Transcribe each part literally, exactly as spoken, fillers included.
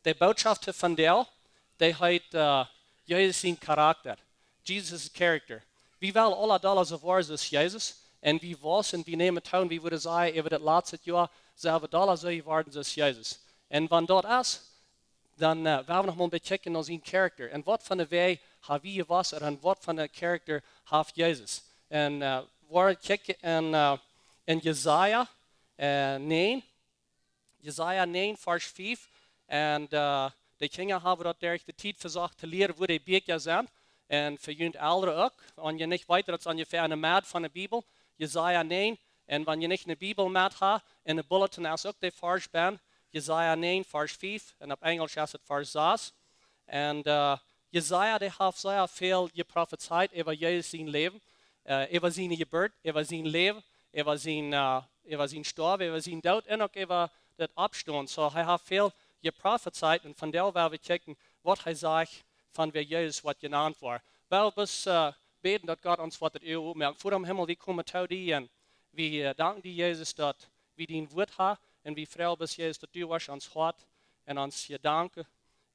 De Botschaft von vondoag, dee heet, äh, Jesus sien Charakter. Jesus' character. Wie wellen aula dolla soo woaren aus Jesus. Un wie wausen, wie nämen too, wie wudden sajen, äwa daut latste Joa, sent wie dolla soo jeworden aus Jesus. Un wan daut es, dan, äh, wellen wie noch mol een bät kjikjen no sien Charakter. Un waut fa een Wäaj ha wie jewast, un waut fa een Charakter haft Jesus. Un, äh, wie kjikjen en, äh, en Jesaja, äh, näajen, Jesaja näajen, Varsch fief. Un, äh, de Kjinja haben daut derch de Tiet vesocht to lieren, woo de Bieekja sent. Un fa junt Elren uk. Wan jie nich weeten, daut es onjefäa enne Medd von de Bibel. Jesaja näajen. Un wan jie nich ne Bibel met haben, en de Bulletin es uk de Varsch bie. Jesaja näajen, Varsch fief. Un opp Enjlisch es et Varsch sas. Un, äh, Jesaja, dee haft sea väl jeprofezeit äwa Jesus sien Läwen, äh, äwa siene Jeburt, äwa sien Läwen, äwa sien, äh, äwa sien Stoawen, äwa sien Doot un uk äwa daut Oppstonen. Soo, hee haft väl jeprofezeit un vondoag wellen wie kjikjen, waut hee sajcht, von wäa Jesus woat jenant woaren. Well, wie, äh, bäden, daut Gott ons woat daut Uagen opmoaken. Voda em Himmel, wie komen to die un wie, äh, danken die, Jesus, daut wie dien Wuat haben. Un wie froagen, Jesus, daut du woascht ons Hoat un onse Jedanken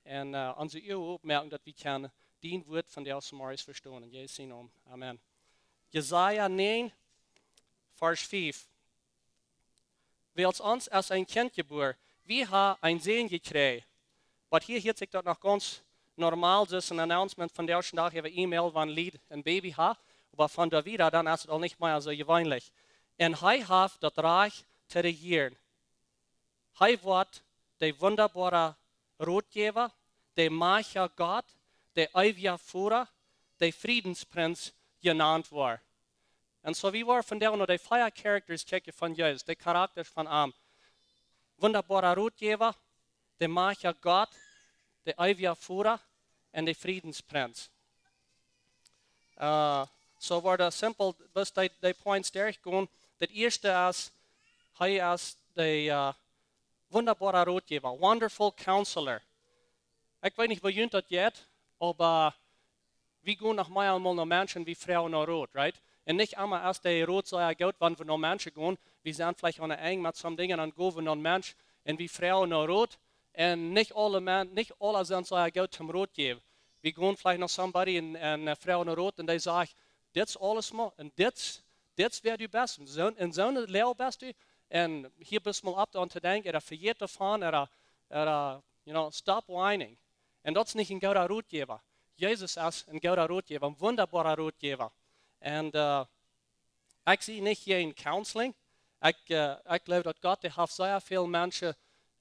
un, äh, onse Uagen opmoaken, daut wie kjennen dien Wuat vondoag zemorjes vestonen. En Jesus sien Nomen. Amen. Jesaja näajen, Varsch fief. Wiels ons es een Kjint jebuaren, wie haben een Sän jekjräajen. Waut hia hieet sikj daut noch gaunz normal, daut es een Announcement vondoag dän Dach äwa E-Mail, wan Lied een Baby haben. Oba von doa wieda, dan es et aul nich mea soo jeweenlich. Un hee haft daut Rajcht to rejieren. Hee woat de wundaboara Rotjäwa, de majchtja Gott, de eewja Voda, de Frädensprinz jenant woaren. Un soo, wie woaren vondoag no de fief Charakters kjikjen von Jesus, de Charakters von am. Wundaboara Rotjäwa, de majchtja Gott, de eewja Voda un de Frädensprinz. Äh, soo woaren simpel, bloos de, de Points derchgonen. Daut ieeschte es, hee es de, äh, wundaboara Rotjäwa, wonderful counselor. Ekj weet nich, woo junt daut jeit, oba wie gonen noch mea eemol no Menschen, wie froagen no Rot, right? Un nich emma es de Rot soo goot, wan wie no Menschen gonen. Wie sent veleicht aun de Enj met some Dinja, dan go wie no Menschen un wie froagen no Rot. Un nich aule Men-, nich aule sent soo goot om Rot jäwen. Wie gonen veleicht no somebody un, un, äh, froagen no Rot un dee sajcht, dit es aules mau, un dit, dit es wäa du best, un soo, un soone Loag best du, un hia best mol opp aun to denkjen, ooda vejät doavon, ooda, ooda, you know, stop whining. Un daut es nich een gooda Rotjäwa. Jesus es een gooda Rotjäwa, een wundaboara Rotjäwa. Un, äh, ekj sie nich jäajen counseling. Ekj, äh, ekj jleew daut Gott, dee haft sea väl Menschen,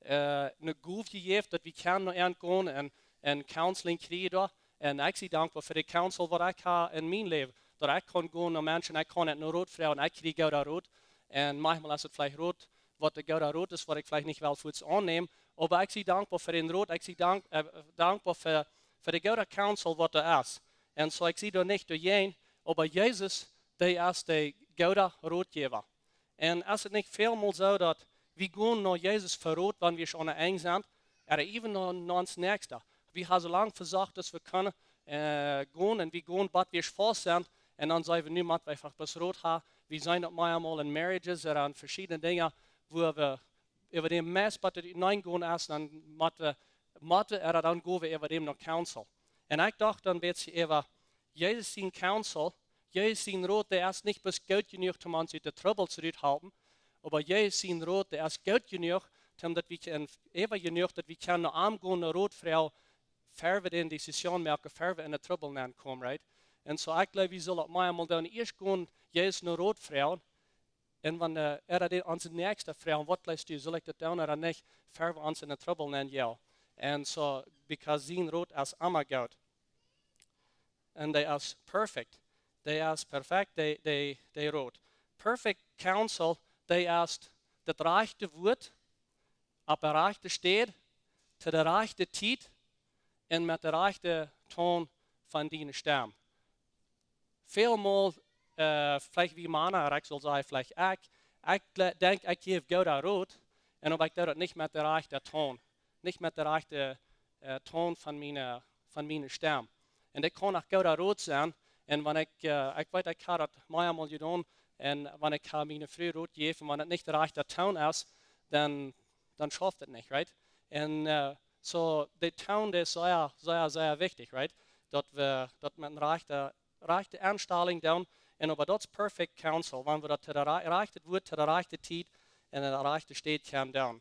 äh, ne Gow jejäft, daut wie kjennen no an gonen un, un counseling kjrieen doa. Un ekj sie dankboa fa de counsel waut ekj hab en mien Läwen. Daut ekj kaun gonen no Menschen, ekj kaun no Rot froagen, ekj kjrie gooda Rot. Un maunchmol es et veleicht Rot, waut de gooda Rot es, waut ekj veleicht nich well fuaz aunnämen. Oba ekj sie dankboa fa dän Rot, ekj sie dank-, äh, dankboa fa, fa de gooda counsel waut doa es. Un soo, ekj sie doa nich doajäajen, oba Jesus, dee es de gooda Rotjäwa. Un es et nich välmol soo, daut wie gonen no Jesus fa Rot, wan wie aun de Enj sent, ooda even no, no ons Näakjsta? Wie haben soo lang vesocht, daut wie kjennen, äh, gonen, un wie gonen, bat wie faust sent, un dan sajen wie, nu mott wie eefach bloos Rot haben. Wie seenen daut mau eemol en marriages ooda aun veschiedne Dinja, wua wie äwa däm meist bat daut utenaunda gonen es, dan mott wie, mott wie, ooda dan go wie äwa däm no counsel. Un ekj docht dan een bät äwa Jesus sien counsel, Jesus sien Rot, dee es nich bloos goot jenuach, om ons ut de Trubbels rut to halpen, oba Jesus sien Rot, dee es goot jenuach, om daut wie kjennen, äwa jenuach, daut wie kjennen no am gonen, no Rot froagen, ver wie de Decision moaken, ver wie en de Trubbel nenkomen, right? Un soo, ekj jleew, wie sellen mau eemol dan ieescht gonen, Jesus no Rot froagen, un wan, äh, ooda de, onse Näakjsta froagen, waut jleefst du, saul ekj daut doonen ooda nich, ver wie ons en de Trubbel nengonen? Un soo, because sien Rot es emma goot. Un dee es perfect. Dee es perfekt, dee, dee, dee Rot. Perfect counsel, dee es daut rajchte Wuat, opp de rajchte Städ, to de rajchte Tiet un met de rajchte Toon von diene Stemm. Välmol, äh, veleicht wie Mana, ooda ekj saul sajen, veleicht ekj, ekj jle-, denkj, ekj jäw gooda Rot, un oba ekj doo daut nich met de rajchte Toon, nich met de rajchte, äh, Toon von miene, von miene Stemm. Un ekj kaun uk gooda Rot sennen, un wan ekj, äh, ekj weet, ekj hab daut mau eemol jedonen, un wan ekj hab miene Fru Rot jejäft, un wan et nich de rajchte Toon es, dan, dan schauft et nich, right? Un, äh, So, de tone, dee es sea, sea, sea wichtich, right? Daut wie daut met eene rajchte, rajchte Enstalunk doonen. Un oba daut es perfect counsel, wan wie daut to de re-, rajchte Wort to de rajchte Tiet un aun de rajchte Städ kjennen doonen.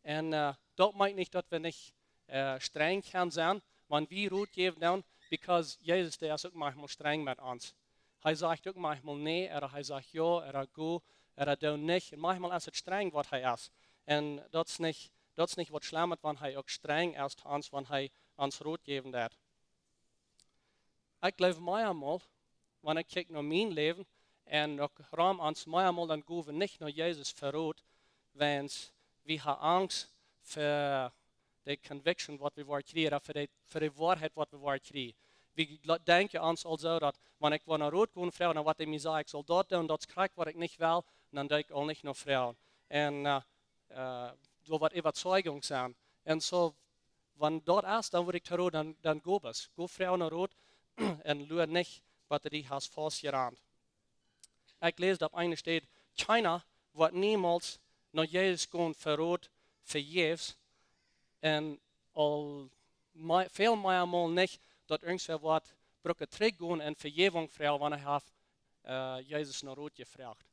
Un, äh, daut meent nich, daut wie nich, äh, strenj kjennen sennen, wan wie Rot jäwen doonen, because Jesus, dee es uk maunchmol strenj met ons. Hee sajcht uk maunchmol nä, ooda hee sajcht jo, ooda go, ooda doo nich. Un maunchmol es et strenj, waut hee es. Un daut es nich, daut es nich waut schlemmet, wan hee uk strenj es to ons, wan hee ons Rot jäwen deit. Ekj jleew, meamol, wan ekj kjikj no mien Läwen un uk rom ons, meamol dan go wie nich no Jesus fa Rot, wiels wie haben Angst fa de conviction, waut wie woaren kjrieen, ooda fa de, fa de Woarheit, waut wie woaren kjrieen. Wie gl-, denkjen ons aulsoo, daut wan ekj woa no Rot gonen froagen, dan woat hee mie sajen, ekj saul daut doonen, daut es krakjt, waut ekj nich well, dan doo ekj aul nich no froagen. Un, äh, äh, doa woat Äwazeigung sennen. Un soo, wan daut es, dan wudd ekj to Rot, dan, dan go bloos. Go froag no Rot un lua nich, waut du die hast faustjerant. Ekj läs opp eene Städ, kjeena woat niemols no Jesus gonen fa Rot vejäfs. Un aul mea, väl meamol nich, daut irjentwäa woat brucken trigjgonen un Vejäwunk froagen, wan hee haft, äh, Jesus no Rot jefroacht.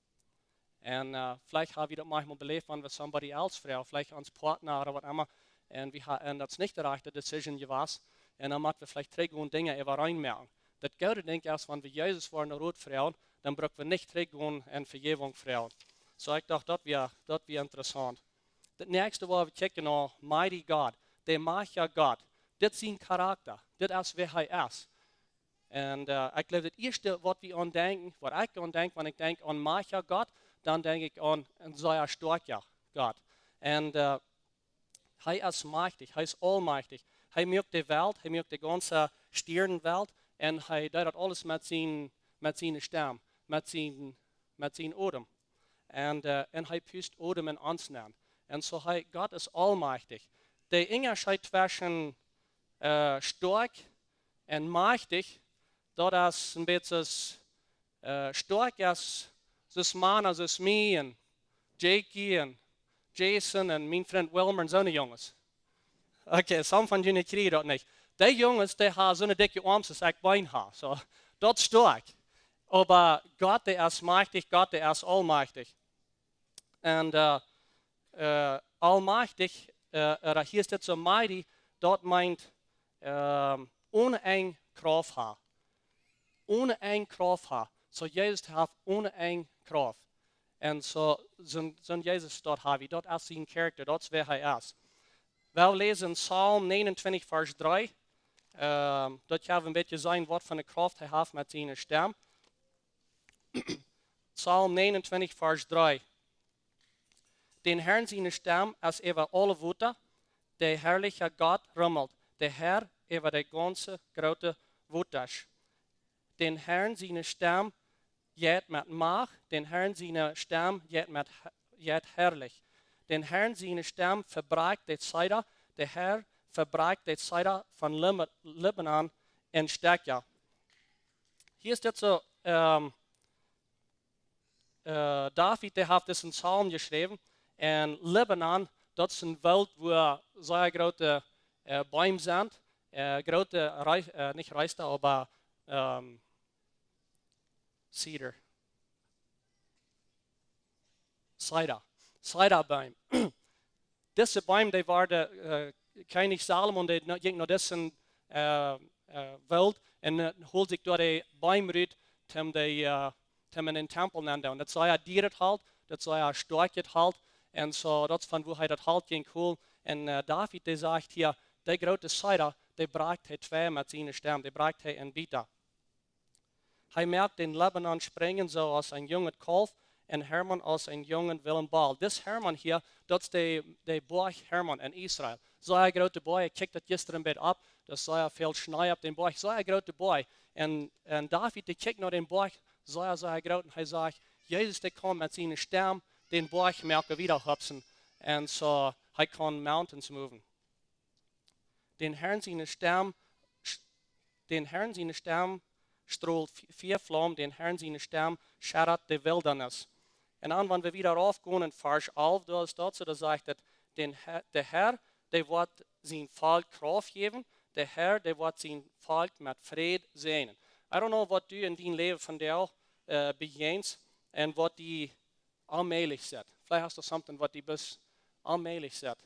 Un, äh, veleicht hab wie daut maunchmol beläft, wan wie somebody else froagen, veleicht ons Partner ooda waut emma. Un wie ha-, un daut es nich de rajchte decision jewast. Un dan motten wie veleicht trigjgonen Dinja äwareen moaken. Daut goode Dinkj es, wan wie Jesus woaren no Rot froagen, dan brucken wie nich trigjgonen un Vejäwunk froagen. So, ekj docht, daut wia, daut wia interessaunt. Daut näakjste, wua wie kjikjen no, mighty God, de majchtja Gott. Dit es sien Charakta. Dit es, wäa hee es. Un, äh, ekj jleew, daut ieeschte, waut wie aun denkjen, waut ekj aun denkj, wan ekj denkj aun majchtja Gott, dan denkj ekj aun een sea stoakja Gott. Un, äh, hee es majchtich, hee es aulmajchtich. Hee moakt de Welt, hee moakt de gaunze Stiernen-Welt un hee deit daut aules met sien, met siene Stemm, met sien, met sien Odem. Un, äh, un hee pust Odem en ons nenn. Un soo hee, Gott es aulmajchtich. De Unjascheet tweschen, äh, stoakj un majchtich, daut es een bät, äh, stoakj es, soo aus Mana, soo aus mie un Jakey un Jason un mien Frint Wilmer un soone Junges. Okay, some von junt kjrieen daut nich. Dee Junges, dee haben soone dikje Oarms aus ekj Been hab. So, daut es stoakj. Oba Gott, dee es majchtich, Gott, dee es aulmajchtich. Un, äh, äh, aulmajchtich, äh, äh, hia steit soo mighty, daut meent, ähm, onen Enj Krauft haben. Onen Enj Krauft haben. So Jesus haft onen Enj Krauft. Un soo, soo, soo Jesus, daut hab wie, daut es sien Charakta, daut es, wäa hee es. Wie läsen Psalm negenuntwintich, Varsch dree. Ähm, daut jeft een bät seenen, waut fa eene Krauft hee haft met siene Stemm. Psalm negenuntwintich, Varsch dree. Dän Herrn siene Stemm es äwa aule Wota, de harlicha Gott rummelt, de Herr äwa de gaunze groote Wotasch. Dän Herrn siene Stemm jeit met Macht, dän Herrn siene Stemm jeit met, jeit harlich. Dän Herrn siene Stemm vebrakjt de Zeda, de Herr vebrakjt de Zeda von Lib-, Libanon en Stekja. Hia es dit soo, ähm, äh, David, dee haft disen Psalm jeschräwen. Un Libanon, daut es een Woolt, wua sea groote, äh, Beem sent. Äh, groote, Rei-, äh, nich Reista, oba, ähm, Cedar. Zeda. Zeda-Beem. Dise Beem, dee worden, äh, Kjennich Salomo, dee no-, jinkj no disen, äh, äh, Woolt un, äh, hold sikj doa de Beem rut, om dee, äh, om en dän Tempel nenn to doonen. Daut es sea dieret Holt, daut es sea stoakjet Holt. Un soo, daut es von wua hee daut Holt jinkj holen. Un, äh, David, dee sajcht hia, dee groote Zeda, dee brakjt hee twei met siene Stemm, dee brakjt hee en Bieta. Hee moakt dän Libanon sprinjen, soo aus een junget Kaulf, un Hermon aus een jungen willen Ball. Dis Hermon hia, daut es de, de Boajch Hermon en Israel. Sea groote Boajch, ekj kjikj daut jistren bie opp, daut es sea väl Schnee opp dän Boajch, sea groote Boajch. Un, un David, dee kjikjt no dän Boajch, sea, sea groot, un hee sajcht, Jesus, dee kaun met siene Stemm dän Boajch moaken wieda hupsen. Un soo, hee kaun mountains moven. Dän Herrn siene Stemm, dän Herrn siene Stemm strolt Fi-, Fiaflaum, dän Herrn siene Stemm schaddat de Wiltnis. Un dan, wan wie wieda rauf gonen en Varsch alf, doa es daut soo, doa sajcht et, dän Herr, de Herr Dee woat sien Volkj Krauft jäwen. De Herr, dee woat sien Volkj met Fräd säajnen. I don't know waut du en dien Läwen vondoag, äh, bejäajnst un waut die onmäajlich sett. Veleicht hast du something waut die bloos onmäajlich sett.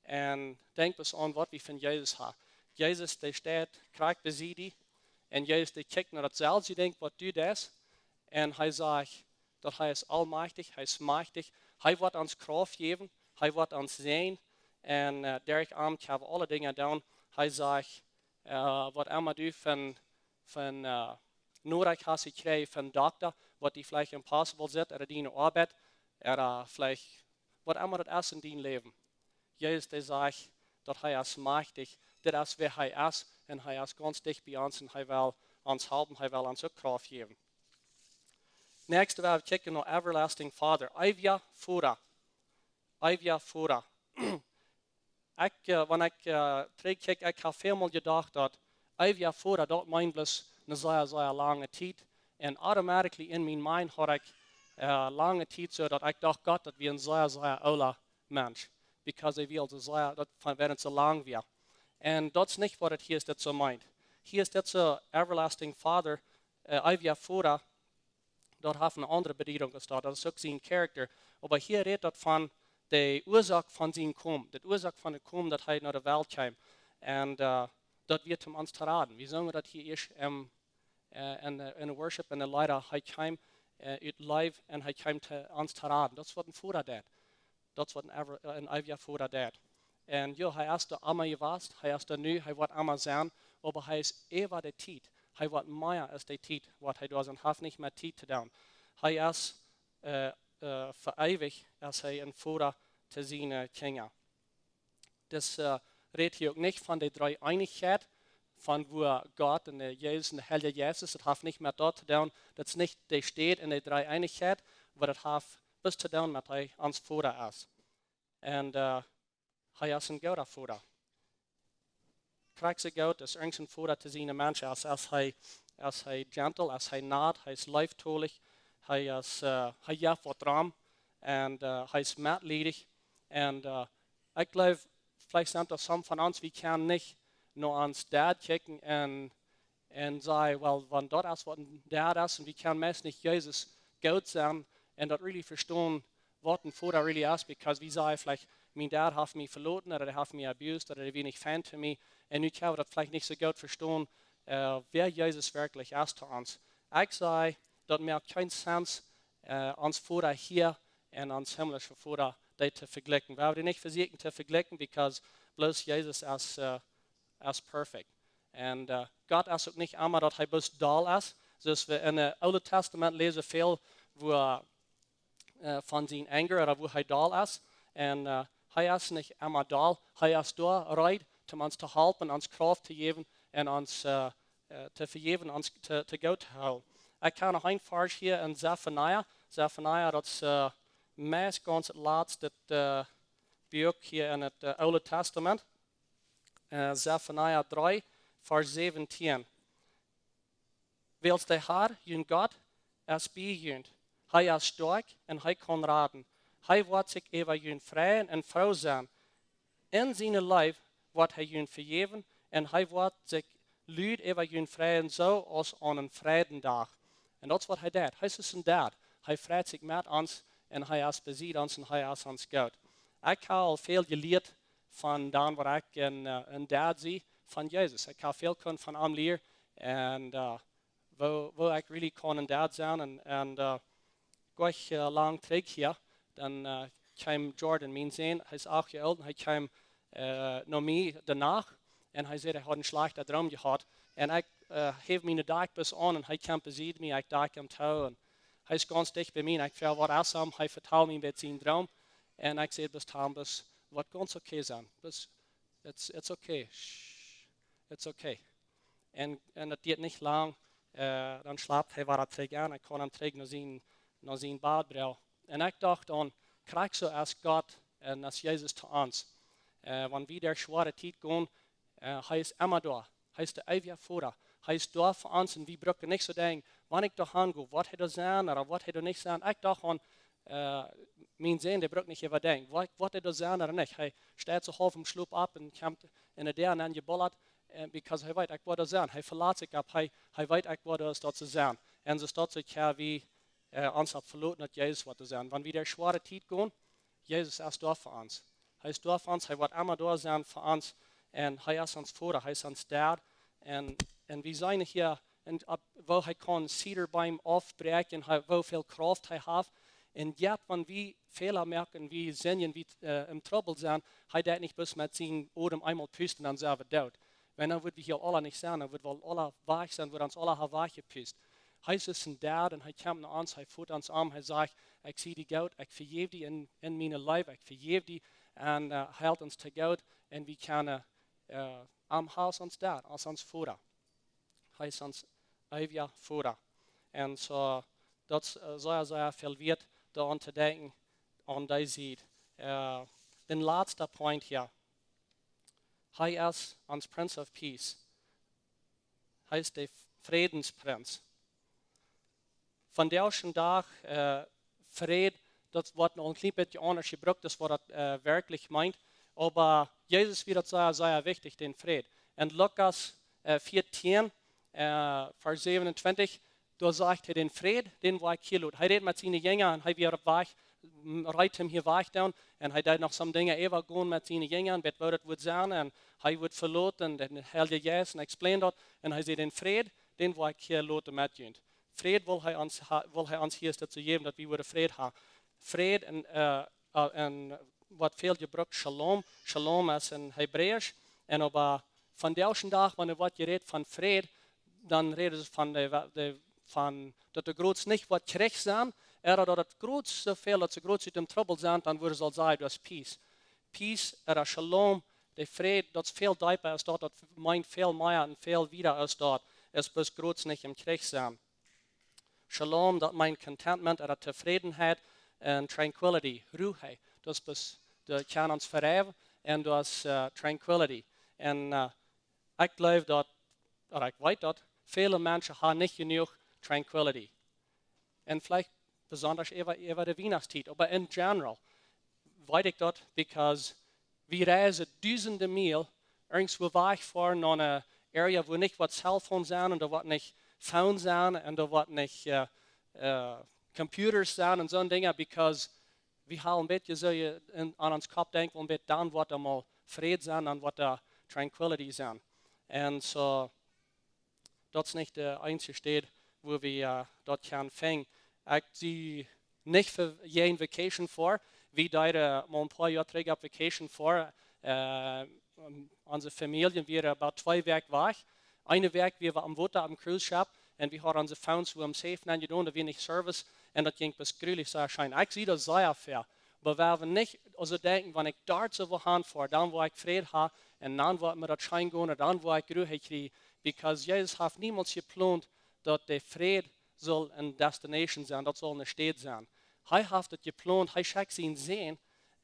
Un denkj bloos aun waut wie von Jesus haben. Jesus, dee steit krakjt bie die. Un Jesus, dee kjikjt no daut selwje Dinkj waut du deist. Un hee sajcht daut hee es aulmajchtich, hee es majchtich. Hee woat ons Krauft jäwen, hee woat ons säajnen. Un, äh, derch am kjenn wie aule Dinja doonen. Hee sajcht, äh, waut emma du von, von, äh, Norecht hast jekjräajen von Dokta, waut die veleicht impossible sett, ooda diene Oabeit, ooda veleicht waut emma daut es en dien Läwen. Jesus, dee sajcht daut hee es majchtich, dit es wäa hee es, un hee es gaunz dicht bie ons un hee well ons halpen, hee well ons uk Krauft jäwen. Next, wie kjikjen no Everlasting Father, eewja Voda. Eewja Voda. Ekj, äh, wan ekj, äh, trigjkjikj, ekj hab väl mol jedocht daut eewja Voda, daut meent bloos eene sea, sea lange Tiet. Un automatically en mien mind haud ekj, äh, lange Tiet soo daut ekj docht, Gott, daut wia een sea, sea oola Mensch. Because hee wia soo sea, daut von wäarent soo lang wia. Un daut es nich waut et hia es, daut soo meent. Hia es daut soo Everlasting Father, äh, eewja Voda, daut haft eene aundre Bediedunk aus daut. Daut es uk sien Character. Oba hia rät daut von de Uasoak von sien Komen. De Uasoak von de Komen daut hee no de Welt kjeem. Un, äh, daut wia om ons to raden. Wie seenen daut hia ieescht, ähm, äh, en, äh, en de Worship, en de Leeda, hee kjeem, äh, ut Leew un hee kjeem to, ons to raden. Daut es waut een Voda deit. Daut es waut een ever-, äh, een eewja Voda deit. Un jo, hee es doa emma jewast, hee es doa nu, hee woat emma sennen, oba hee es äwa de Tiet. Hee woat mea aus de Tiet, waut hee doa es, un haft nich met Tiet to doonen. Hee es, äh, äh, fa eewich es hee een Voda to siene Kjinja. Daut, äh, rät hia uk nich von de Dreeeenichkjeit, von woo Gott un de Jesus un de Heilje Jeist, daut haft nich met daut to doonen. Daut es nich de Städ en de Dreeeenichkjeit, oba daut haft waut to doonen met hee ons Voda es. Un, äh, hee es een gooda Voda. Krakjt soo goot aus irjent een Voda to siene Menschen es, es hee, es hee gentle, es hee nat, hee es leeftolich, hee es, äh, hee jeft waut rom, un, äh, hee es metliedich. Un, äh, ekj jleew, veleicht sent doa some von ons, wie kjennen nich no ons Dad kjikjen un un säd, well, wan daut es waut een Dad es, un wie kjennen meist nich Jesus goot sennen un daut really vestonen, waut een Voda really es, because wie sajen veleicht, mien Dad haft mie veloten, ooda hee haft mie abused, ooda hee wia nich fein to mie, un nu kjenn wie daut veleicht nich soo goot vestonen, äh, wäa Jesus werkjlich es to ons. Ekj saj, daut moakt kjeen sense, äh, ons Voda hia un ons himmlische Voda, dee to vejlikjen. Wie haben dee nich vesieekjt to vejlikjen, because bloos Jesus es, äh, es perfect. Un, äh, Gott es uk nich emma daut hee bloos doll es. Soo aus wie en daut Oole Tastament läsen väl, woo, äh, von sien anger ooda woo hee doll es. Un, äh, hee es nich emma doll. Hee es doa reed, om ons to halpen, ons Krauft to jäwen un ons, äh, äh, to vejäwen, ons to, to goot to hoolen. Ekj kaun noch een Varsch hia en Sefania. Sefania, daut es, äh, meist gaunz daut latste, äh, Buak hia en daut, äh, Oole Tastament. Äh, Sefania dree, Varsch säwentieen. Wiels de Herr, jun Gott, es bie junt. Hee es stoakj un hee kaun raden. Hee woat sikj äwa junt freien un froo sennen. En siene Leew woat hee junt vejäwen un hee woat sikj lud äwa junt freien, soo aus aun een Freidendach. Un daut es waut hee deit. Hee es een Dad. Hee freit sikj met ons un hee es bie ons un hee es ons goot. Ekj hab aul väl jelieet von dan waut ekj een, äh, een Dad sie von Jesus. Ekj hab väl kunt von am lieren un, äh, woo, woo ekj really kaun een Dad sennen. Un, un, äh, goa ekj, äh, lang trigj hia, dan, äh, kjeem Jordan, mien Sän, hee es acht Joa oolt, un hee kjeem, äh, no mie de Nacht un hee säd, hee haud een schlajchten Droom jehaut. Un ekj, äh, heef miene Dakj bloos aun un hee kjeem bie mie, ekj dakj am too. Un hee es gaunz dicht bie mie un ekj fruach, waut es am? Hee vetald mie een bät sienen Droom. Un ekj säd bloos to am, bloos, woat gaunz okay sennen. Bloos, it's, it's okay. Shh, it's okay. Un, un daut dieed nich lang, äh, dan schlapt hee wada trigj en. Ekj kaun am trigj no sien, no sien Bad brinjen. Un ekj docht dan, krakjt soo es Gott un es Jesus to ons. Äh, wan wie derch schwoare Tiet gonen, äh, hee es emma doa. Hee es de eewja Voda. Hee es doa fa ons un wie brucken nich soo denkjen, wan ekj doa han go, woat hee doa sennen ooda woat hee doa nich sennen. Ekj docht dan, äh, mien Sän, dee brukt nich äwadenkjen. Woa, woat hee doa sennen ooda nich? Hee steit sikj haulf em Schlop opp un kjemt enne Däa nenn jebullat, äh, because hee weet, ekj woa doa sennen. Hee velat sikj opp, hee, hee weet, ekj woa doa sennen. Un soo es daut soo, jo, wie, äh, ons opp veloten, daut Jesus woat doa sennen. Wan wie derch schwoare Tiet gonen, Jesus es doa fa ons. Hee es doa fa ons, hee woat emma doa sennen fa ons. Un hee es ons Voda, hee es ons Dad. Un, un wie seenen hia, un opp, woo hee kaun Zeedaboomen aufbräakjen, hee, woo väl Krauft hee haft. Un jo, wan wie Fäla moaken, wie sindjen, wie, äh, em Trubbel sent, hee deit nich bloos met sienen Odem eemol pusten un dan sent wie doot. Wan, dan wudden wie hia aula nich sennen, dan wudden wie aula wajch sennen, wudden ons aula haben wajchjepust. Hee es een Dad un hee kjemt no ons, hee foot ons aun, hee sajcht: "Ekj sie die goot, ekj vejeff die en, en miene Leew, ekj vejeff die." Un, äh, hee helt ons toop un wie kjennen, äh, am haben aus ons Dad, aus ons Voda. Hee es ons eewja Voda. Un soo, daut es, äh, sea, sea väl wieet, doaraun to denkjen, aun dee Sied. Äh, de latste Punkt hia. Hee es ons Prince of Peace. Hee es de Frädensprinz. Vondoag dän Dach, äh, Fräd, daut woat noch een kjlien bät aundasch jebrukt, daut waut daut, äh, werkjlich meent. Oba Jesus wia daut sea, sea wichtich, dän Fräd. En Lukas, äh, vieetieen, äh, Varsch säwenuntwintich, doa sajcht hee: "Dän Fräd, dän woa ekj hia loten." Hee räd met siene Jinja un hee wia opp Wajch, m, reed am hia wajch to doonen. Un hee deed noch some Dinja äwagonen met siene Jinja, bat woo daut wudd sennen. Un hee wudd veloten, de Heilje Jeist, un explain daut. Un hee säd: "Dän Fräd, dän woa ekj hia loten met junt." Fräd well hee ons ha-, well hee ons hia daut to jäwen, daut wie wudden Fräd haben. Fräd en, äh, äh, en waut väl jebrukt, Shalom. Shalom es en Hebräisch. Un oba vondoag dän Dach, wan doa woat jerät von Fräd, dan räden see von de, de, von daut doa groots nich woat Kjrich sennen, ooda daut et groots soo väl, daut see groots ut dän Trubbel sent, dan wudden see sajen, daut es Peace. Peace, ooda Shalom, de Fräd, daut es väl deepa aus daut, daut meent väl mea un väl wieda aus daut. Es bloos groots nich em Kjrich sennen. Shalom, daut meent contentment, ooda Tofrädenheit un tranquility, Ruhe. Daut es bloos, daut kaun ons vereewen un daut es, äh, tranquility. Un, äh, ekj jleew daut, ooda ekj weet daut, väle Menschen haben nich jenuach tranquility. Un veleicht besonda äwa, äwa de Wienachtsziet, oba in general weet ekj daut, because wie reisen dusende Miel, irjentwua wajch foaren no eene Area, wua nich waut Cellphone sent un doa woat nich Phone sennen un doa woat nich, äh, äh, Computers sennen un soone Dinja, because wie haben een bät soo en, aun ons Kopp denkjen, een bät dan woat doa mol Fräd sennen, dan woat doa tranquility sennen. Un soo, daut es nich de eensje Städ, wua wie, äh, daut kjennen finjen. Ekj sie nich fa jeen Vacation foaren. Wie deeden, äh, mol een poa Joa trigj opp Vacation foaren. Äh, onse Famielje wieren about twee Wäakj wajch. Eene Wäakj wieren wie aum Wota opp een cruise ship. Un wie hauden onse Phones wua em safe nenn jedonen, doa wia nich Service. Un daut jinkj bloos grulich sea scheen. Ekj sie daut sea fäa. Oba wie haben nich, aulsoo denkjen, wan ekj doa soo wua han foa, dan woa ekj Fräd haben, un dan woat mie daut scheen gonen, dan woa ekj Ruhe kjrieen, because Jesus haft niemols jeplont, daut de Fräd saul eene Destination sennen, daut saul eene Städ sennen. Hee haft daut jeplont, hee schekjt sienen Sän,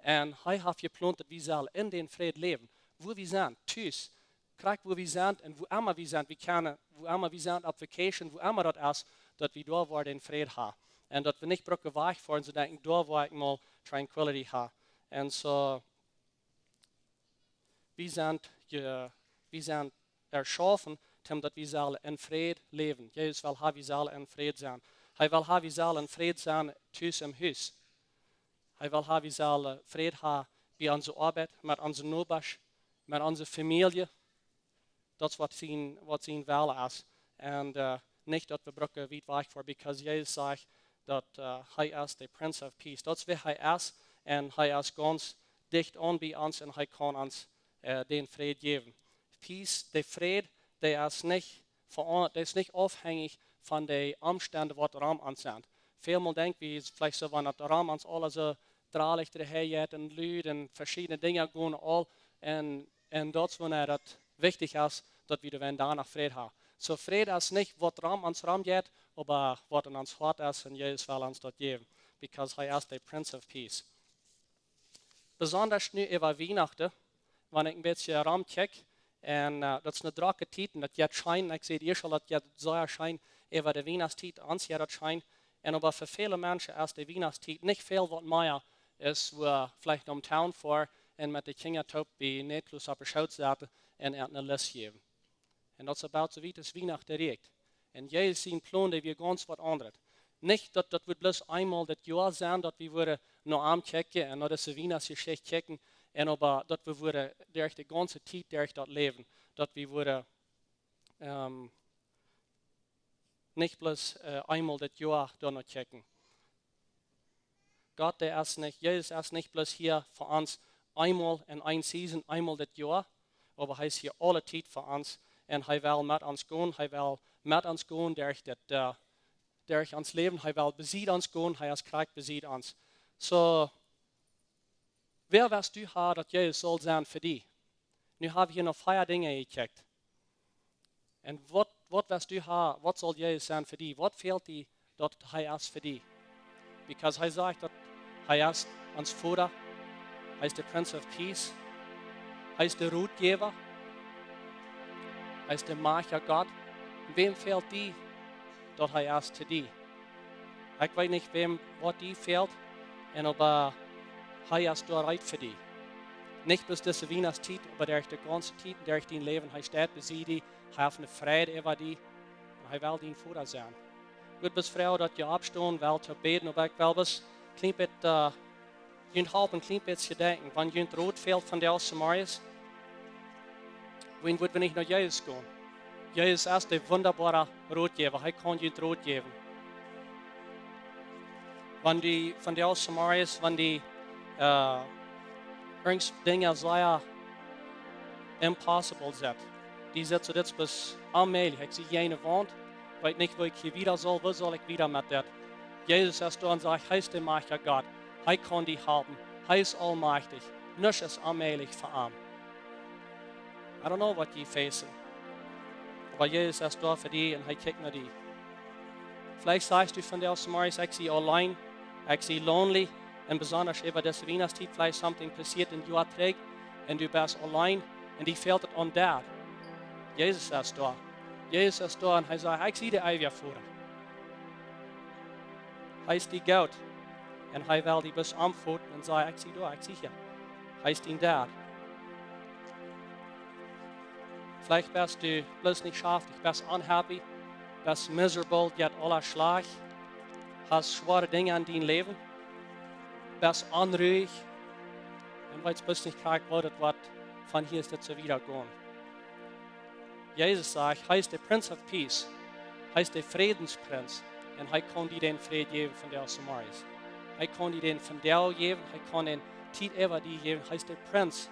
un hee haft jeplont, daut wie sellen en dän Fräd läwen. Wua wie sent, tus, krakjt wua wie sent un wuaemma wie sent, wie kjennen, wuaemma wie sent, opp Vacation, wuaemma daut es, daut wie doa woaren Fräd haben. Un daut wie nich brucken wajch foaren, soo denkjen, doa woa ekj mol tranquility haben. Un soo, wie sent je-, wie sent erschaufen, om daut wie sellen en Fräd läwen. Jesus well haben, wie sellen en Fräd sennen. Hee well haben, wie sellen en Fräd sennen tus em Hus. Hee well haben, wie sellen Fräd haben bie onse Oabeit, met onse Nobasch, met onse Famielje. Daut es waut sien, waut sien Wellen es. Un, äh, nich daut wie brucken wiet wajch foaren, because Jesus sajcht daut, äh, hee es de Prince of Peace. Daut es wäa hee es. Un hee es gaunz dicht aun bie ons un hee kaun ons, äh, dän Fräd jäwen. Peace, de Fräd, dee es nich vea-, dee es nich aufhenjich von de Omstend waut rom ons sent. Välmol denkj wie veleicht soo, wan daut rom ons aules soo dralich derchjeit un Lud un veschiedne Dinja gonen aul un, un daut es wua daut wichtich es, daut wie doa dan noch Fräd haben. Soo Fräd es nich waut rom ons rom jeit, oba waut en ons Hoat es, un Jesus well ons daut jäwen, because hee es de Prince of Peace. Besonda nu äwa Wienachten, wan ekj een bät romkjikj, un, äh, daut es eene drocke Tiet, un daut jeit scheen, ekj see hia aul, daut jeit sea scheen äwa de Wienachtstiet, ons jeit daut scheen, Un oba fa väle Menschen es de Wienachtstiet nich väl waut mea es, woo veleicht nom Town foaren un met de Kjinja toop bie Nikolaus opp de Schoot sitten un an eene List jäwen. Un daut es about soo wiet aus Wienachten rieekjt. Un Jesus sien Plon, dee wia gaunz waut aundret. Nich daut, daut wudd bloos eemol daut Joa sennen, daut wie wudden no am kjikjen un no dise Wienachtjeschicht kjikjen, un oba daut wie wudden derch de gaunze Tiet derch daut läwen, daut wie wudden, ähm, nich bloos, äh, eemol daut Joa doano kjikjen. Gott, dee es nich, Jesus es nich bloos hia fa ons eemol en eene Season, eemol daut Joa, oba hee es hia aule Tiet fa ons. Un hee well met ons gonen, hee well met ons gonen derch dit, äh, derch ons Läwen, hee well besied ons gonen, hee es krakjt besied ons. Soo, wäa west du haben, daut Jesus saul sennen fa die? Nu hab wie hia noch vea Dinja jekjikjt. Un waut, waut west du haben, waut saul Jesus sennen fa die? Waut fält die, daut hee es fa die? Because hee sajcht, daut hee es ons Voda, hee es de Prince of Peace, hee es de Rotjäwa, hee es de majchtja Gott. Wäm fält die, daut hee es to die? Ekj weet nich, wäm waut die fält, un oba hee es doa reed fa die. Nich bloos dise Wienachtstiet, oba derch de gaunze Tiet, derch dien Läwen. Hee steit bie die, hee haft eene Freid äwa die, un hee well dien Voda sennen. Ekj wudd bloos froagen, daut jie oppstonen, well to bäden, oba ekj well bloos kjlien bät, äh, junt halpen, kjlien bät to denkjen, wan junt Rot fält vondoag zemorjes, wuarom wudden wie nich no Jesus gonen? Jesus es de wundaboara Rotjäwa, hee kaun junt Rot jäwen. Wan die vondoag zemorjes, wan die, äh, irjent Dinja sea impossible sent, die sent soo, dit es onmäajlich, ekj see kjeene Waunt, weet nich, woo ekj hia wieda saul, woo saul ekj wieda met dit? Jesus es doa un sajcht, hee es de majchtja Gott, hee kaun die halpen, hee es aulmajchtich, nuscht es onmäajlich fa am. I don't know waut jie facen, oba Jesus es doa fa die un hee kjikjt no die. Veleicht sajchst du vondoag zemorjes, ekj sie auleen, ekj sie lonely, un besonda äwa dise Wienachtstiet, veleicht something passieet een Joa trigj, un du best auleen, un die fält et aun die. Jesus es doa. Jesus es doa un hee sajcht, ekj sie de eewja Voda. Hee es die goot. Un hee well die bloos aunfoten un sajcht, ekj sie doa, ekj sie hia. Hee es dien Dad. Veleicht best du bloos nich schaftich, best unhappy, best miserable, jeit aules schlajcht, hast schwoare Dinja en dien Läwen, best onruich, un weetst bloos nich krakjt, woo daut woat von hia ut soo wieda gonen. Jesus sajcht, hee es de Prince of Peace. Hee es de Frädensprinz. Un hee kaun die dän Fräd jäwen vondoag zemorjes. Hee kaun die dän vondoag jäwen, hee kaun dän Tiet äwa die jäwen. Hee es de Prinz.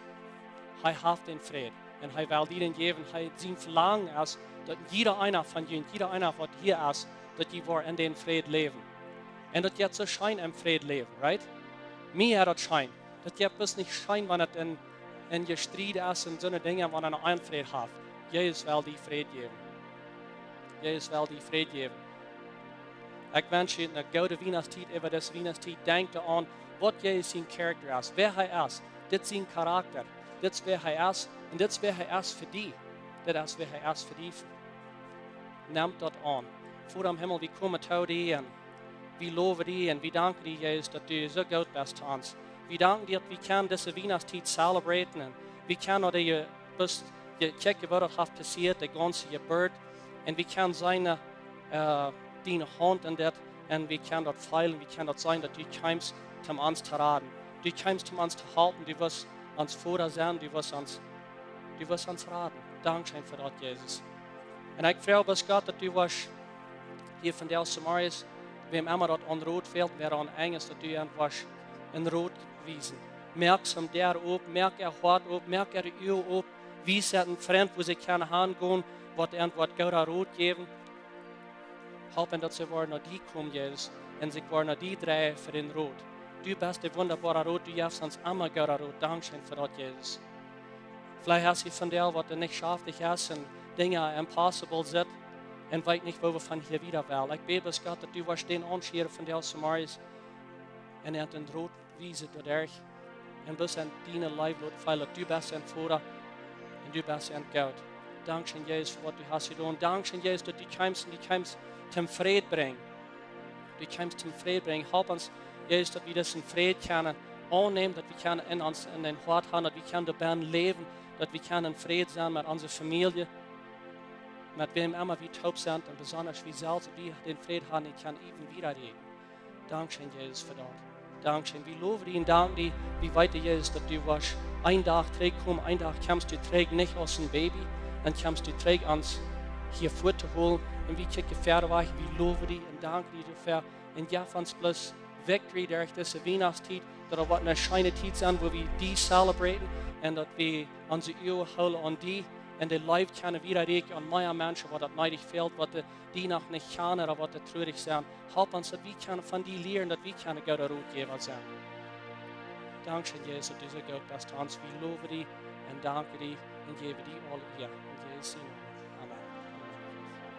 Hee haft dän Fräd. Un hee well die dän jäwen. Hee, sien Velangen es, daut jieda eena von junt, jieda eena waut hia es, daut jie woaren en dän Fräd läwen. Un daut jeit soo scheen em Fräd läwen, right? Mie jeit daut scheen. Daut jeit bloos nich scheen, wan et en, en Jestried es un soone Dinja, wan eena Onfräd haft. Jesus well die Fräd jäwen. Jesus well die Fräd jäwen. Ekj wensch junt eene goode Wienachtstiet, äwa dise Wienachtstiet. Denkjt doaraun, waut Jesus sien Charakter es, wäa hee es. Dit es sien Charakter. Dit es wäa hee es. Un dit es wäa hee es fa die. Dit es wäa hee es fa die. Nemt daut aun. Voda em Himmel, wie komen to die un wie lowen die un wie danken die, Jesus, daut du soo goot best to ons. Wie danken die, daut wie kjennen dise Wienachtstiet celebraten un wie kjennen no de, bloos, kjikjen, waut doa haft passieet, de gaunze Jeburt. Un wie kjennen seenen, äh, diene Haunt en dit. Un wie kjennen daut feelen, wie kjennen daut seenen, daut du kjeemst om ons to raden. Du kjeemst om ons to halpen, du wust ons Voda sennen, du wust ons, du wust ons raden. Dankscheen fa daut, Jesus. Un ekj froag bloos, Gott, daut du wurscht hia vondoag zemorjes, wäm emma daut aun Rot fält, wäa aun Enj es, daut du an wurscht een Rot wiesen. Moak see de Däa op, moak äa Hoat op, moak äare Uagen op, wies an een Frint, wua see kjennen hangonen, waut an woat gooden Rot jäwen. Halp an, daut see woaren no die komen, Jesus, un sikj woaren no die dreien fa dän Rot. Du best de wundaboara Rot, du jefst ons emma gooden Rot. Dankscheen fa daut, Jesus. Veleicht es hia vondoag waut nich schaftich es un Dinja impossible sent un weet nich, woo wie von hia wieda wellen. Ekj bäd bloos, Gott, daut du wurscht dän aunschieren vondoag zemorjes un an dän Rot wiesen doaderch. Un bloos an diene Leew lot feelen, daut du best een Voda un du best een Gott. Dankscheen, Jesus, fa waut du hast jedonen. Dankscheen, Jesus, daut du kjeemst un du kjeemst toom Fräd brinjen. Du kjemst toom Fräd brinjen. Halp ons, Jesus, daut wie disen Fräd kjennen aunnämen, daut wie kjennen en ons, en dän Hoat haben, daut wie kjennen doabennen läwen, daut wie kjennen en Fräd sennen met onse Famielje, met wäm emma wie toop sent, un besondasch wie selfst, daut wie dän Fräd haben un kjennen äwen wieda räden. Dankscheen, Jesus, fa daut. Dankscheen. Wie lowen die un danken die. Wie weeten, Jesus, daut du woascht een Dach trigjkomen, een Dach kjemst du trigj, nich aus een Baby, dan kjemst du trigj ons hia fuat to holen. Un wie kjikjen wieda wajch, wie lowen die un danken die doafäa. Un jeff ons bloos victory derch dise Wienachtstiet, daut et woat ne scheene Tiet sennen, wua wie die celebraten un daut wie onse Uagen hoolen aun die un de Leew kjennen wieda rieekjen aun mea Menschen, waut daut needich fält, waut de, die noch nich kjanen ooda waut de trurich sent. Halp ons, daut wie kjennen von die lieren, daut wie kjennen goode Rotjäwa sennen. Dankscheen, Jesus, daut du soo goot best to ons. Wie lowen die un danken die un jäwen die aule Ea. En Jesus sien Nomen.